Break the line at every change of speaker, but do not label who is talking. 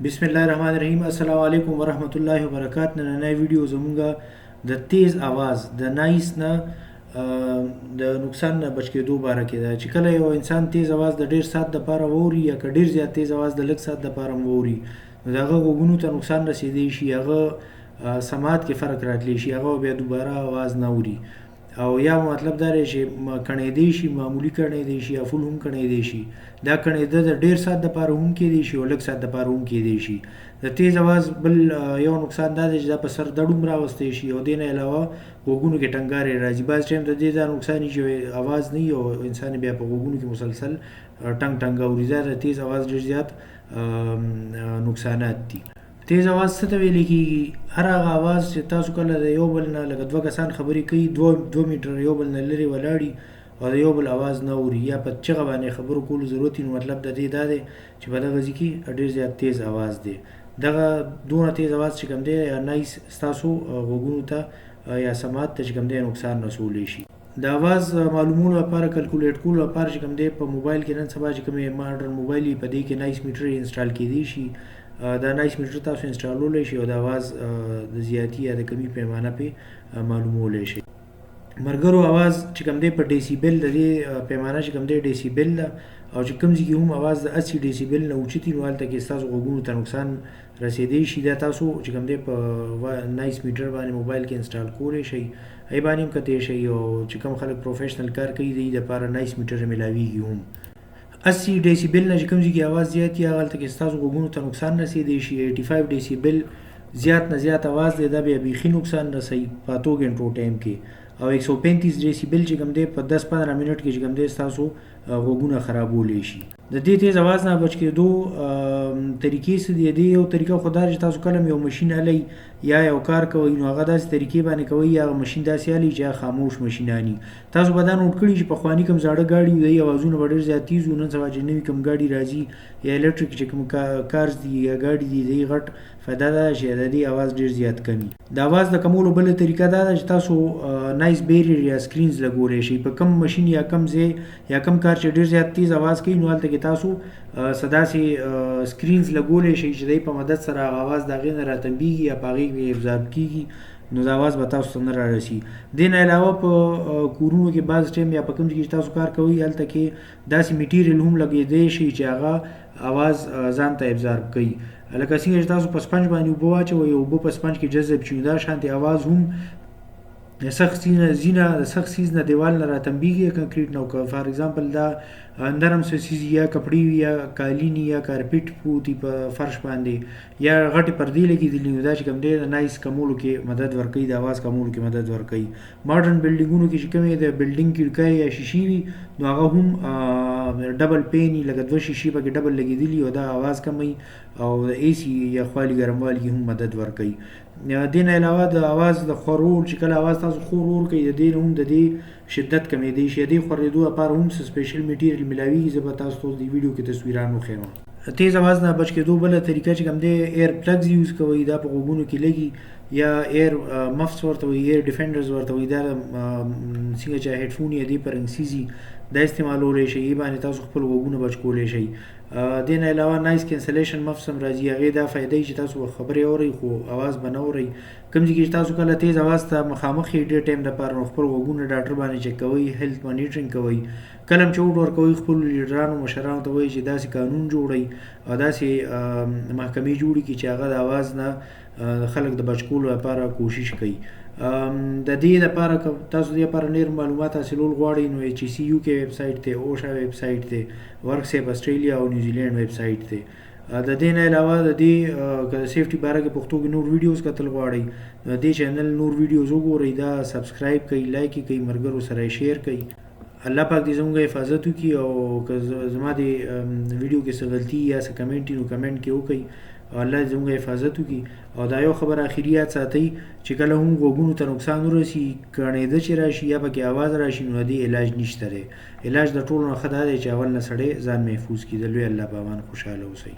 بسم الله الرحمن الرحیم. السلام علیکم ورحمت الله وبرکات. نننۍ ویډیو زمونږ د تیز اواز د noise نه د نقصان نه بچ کېدو باره کې ده، چې کله یو انسان تیز اواز د ډیر ساعت دپاره واوري یا که ډیر زیات تیز اواز د لږ ساعت دپاره هم واوري، نو د هغه غوږونو ته نقصان رسېدی شي، هغه سماعت کې فرق راتلی شي، هغه بیا دوباره اواز نه اوري، او یا مطلب دا دی چې کڼېدی شي، معمولي کڼېدی شي یا full هم کڼېدی شي. دا کڼېده د ډېر ساعت دپاره هم کېدی شي او لږ ساعت دپاره هم کېدی شي. د تیز اواز بل یو نقصان دا دی چې دا په سر دړ هم راوستی شي، او دې نه علاوه غوږونو کې ټنګارې راځي. بعض ټایم د دې دا نقصان وي چې اواز نه وي او انسان بیا په غوږونو کې مسلسل ټنګ ټنګ اوري. دا د تیز اواز ډېر زیات نقصانات دي. تیز اواز څه ته ویل کېږي؟ هر هغه اواز چې تاسو کله د یو بل نه، لکه دوه کسان خبرې کوي، دوه میټر یو بل نه لرې ولاړ او د یو بل اواز نه اوري، یا په چغه باندې خبرو کولو ضرورت وي، نو مطلب د دې دا دی چې په دغه ځای کې ډېر زیات تیز اواز دی. دغه دونه تیز اواز چې کوم دی یا noise ستاسو غوږونو ته یا سماعت ته چې کوم دی نقصان رسولی شي. د اواز معلومولو لپاره، calculate کولو لپاره چې کوم دی په موبایل کې نن سبا چې کومې ماډرن موبایل وي، په دې کې noise meter install کېدی شي. دا noise meter تاسو انسټالولی شئ او د اواز د زیاتي یا د کمي پیمانه پې معلومولی شئ. مرګرو اواز چې کوم دی په ډیسیبل، د دې پیمانه چې کوم دی ډیسیبل ده، او چې کوم ځای کې هم اواز د 80 ډیسیبل نه اوچت وي، نو هلته کې ستاسو غوږونو ته نقصان رسېدی شي. دا تاسو چې کوم دی په noise meter باندې موبایل کې install کولی شئ، هغې باندې هم کتی شئ، او چې کوم خلک professional کار کوي د دوی دپاره noise meter میلاویږي هم. 80 ډیسیبل نه چې کوم ځای کې اواز زیات وي، هغه هلته کې ستاسو غوږونو ته نقصان رسېدی شي. 85 ډیسیبل زیات نه زیات اواز دی، دا بیا بیخي نقصان رسوي په 8 ګنټو ټایم کې. او 135 ډیسیبل چې کوم دی په 10-15 منټ کې چې کوم دی ستاسو غوږونه خرابولی شي. د دې تیز اواز نه بچ کېدو طریقې څه دي؟ د دې یو طریقه خو دا چې تاسو کله هم یو مشین هلئ یا یو کار کوئ، نو هغه داسې طریقې باندې کوئ یا هغه مشین داسې هلئ چې هغه خاموش مشینان وي. تاسو به دا note کړي چې پخواني کوم زاړه ګاډي وو، د هغې اوازونه به ډېر زیات تیز وو. نن سبا چې نوي کوم ګاډي راځي یا الکتریک چې کوم cars دي یا ګاډي دي، د هغې غټ فایده دا ده چې د دې اواز ډېر زیات کمي. د اواز د کمولو بله طریقه دا ده چې تاسو noise barrier یا screens لګولی شئ. په کم مشین یا کم ځای یا کم کار چې ډېر زیات تیز اواز کوي، نو هلته کې تاسو څه داسې screens لګولی شئ چې د هغې په مدد سره هغه اواز د هغې نه راتمبېږي یا په هغې کې absorb کېږي، نو دا اواز به تاسو ته نه رارسي. دې نه علاوه په کورونو کې بعض ټایم یا په کوم ځای کې چې تاسو کار کوئ، هلته کې داسې material هم لګېدی شي چې هغه اواز ځان ته absorb کوي. لکه څنګه چې تاسو په سپنج باندې اوبه واچوئ، اوبه په سپنج کې جذب شي، نو دا شانتې اواز هم د سخت څیز نه، د سخت څیز نه دیوال نه راتمبېږي، کنکریټ نه. که for example دا نرم څه څیز یا کپړې وي یا قالین یا carpet پروت وي په فرش باندې یا غټې پردې لګېدلي، نو دا چې کوم دی د noise کمولو کې مدد ورکوي، د اواز کمولو کې مدد ورکوي. ماډرن بلډینګونو کې چې کومې د building کړکۍ یا شیشې وي، نو هغه هم double pane وي، لکه دوه شیشې پکې double لګېدلي، او دا اواز کموي او د AC یا خوالي ګرموالي کې هم مدد ورکوي. دې نه علاوه د اواز د خورو چې کله اواز تاسو خور ور کوي، د دې نه هم د دې شدت کمېدی شي. د دې خورېدو لپاره هم څه special material میلاویږي، زه به تاسو ته اوس دې ویډیو کې تصویران وښیم. تیز اواز نه بچ کېدو بله طریقه چې کوم دی ear plugs use کوئ، دا په غوږونو کې لګي، یا ear muffs ورته وایي، ear defenders ورته وایي. دا څنګه چې هیډفون یا دې پر رنګ څیز دا استعمالولی شئ، یې باندې تاسو خپل غوږونه بچ کولی شئ. دې نه علاوه noise cancellation muffs هم راځي، هغې دا فایده وي چې تاسو به خبرې اورئ خو اواز به نه اورئ. کوم ځای کې چې تاسو کله تیز اواز ته مخامخ یئ ډېر ټایم دپاره، نو خپل غوږونه ډاکټر باندې چک کوئ، health monitoring کوئ. کله هم چې ووټ ورکوئ خپلو لیډرانو مشرانو ته وایئ چې داسې قانون جوړئ او داسې محکمې جوړې کړي چې هغه د اواز نه خلک د بچ کولو لپاره کوشش کوي. د دې لپاره که تاسو دې لپاره ډېر معلومات حاصلول غواړئ، نو HSE UK ویب سایټ دی، OSHA ویب سایټ دی، WorkSafe Australia او نیوزیلینډ ویب سایټ دی. د دې نه علاوه د دې که د safety باره کې پښتو کې نور videos کتل غواړئ، نو د دې channel نور videos وګورئ، دا subscribe کړئ، like یې کړئ، ملګرو سره یې share کړئ. الله پاک دې زموږ حفاظت وکړي، او که زما دې ویډیو کې څه غلطي یا څه کمنټ وي، نو کمنټ کې وکړئ، او الله دې زموږ حفاظت وکړي. او دا یو خبره اخري یاد ساتئ چې کله هم غوږونو ته نقصان ورسي، کڼېده چې راشي یا پکې اواز راشي، نو د دې علاج نشته دی. علاج د ټولو نه ښه دا دی چې اول نه سړی ځان محفوظ کړي. د لوی الله په امان خوشحاله اوسئ.